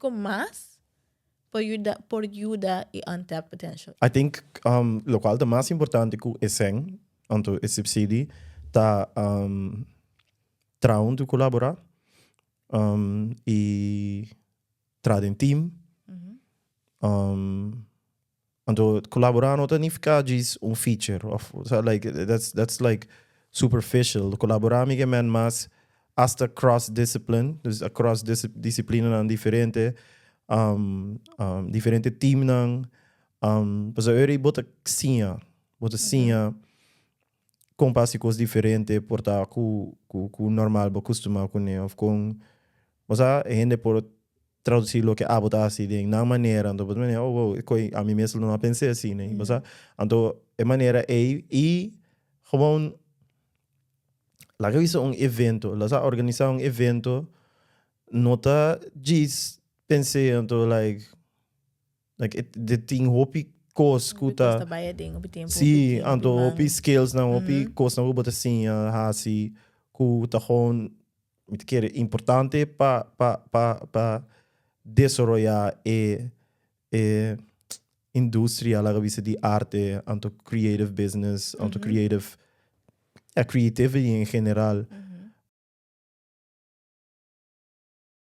Con mas por yuda por yuda e untapped potential? I think locual ta mas importante cu e cen, anto e subsidie, ta traha hunto y colabora y traha den team. Anto colaborá no ta nifiká djis un feature of o like that's like superficial. Colaborá mi ke men mas hasta cross discipline, dus across disciplinanan diferente, diferente teamnan. Pasobra ora bo ta siña, bo ta siña kon pa hasi kos diferente por ta ku ku normal bo kustumá kuné of kon, osea e hende por traduci loke abo ta haci den nan manera, anto bo ta manera, oh wow, e koe ami mes lo no a pens'e asina, bo sa. Anto e manera ei y gewoon laga bisa un evento, lo sa organisa un evento no ta djis pens'e anto like, like e de tin hopi kos ku Hopi kos ta, ta bai aden, hopi tempo, hopi si, tin, hopi anto man. hopi skillsnan, hopi kosnan ku bo ta siña haci ku ta gewoon Mi ta kere importante pa pa pa pa desaroyá e e industria laga bisa di arte anto creative business anto creative ya creativity en general.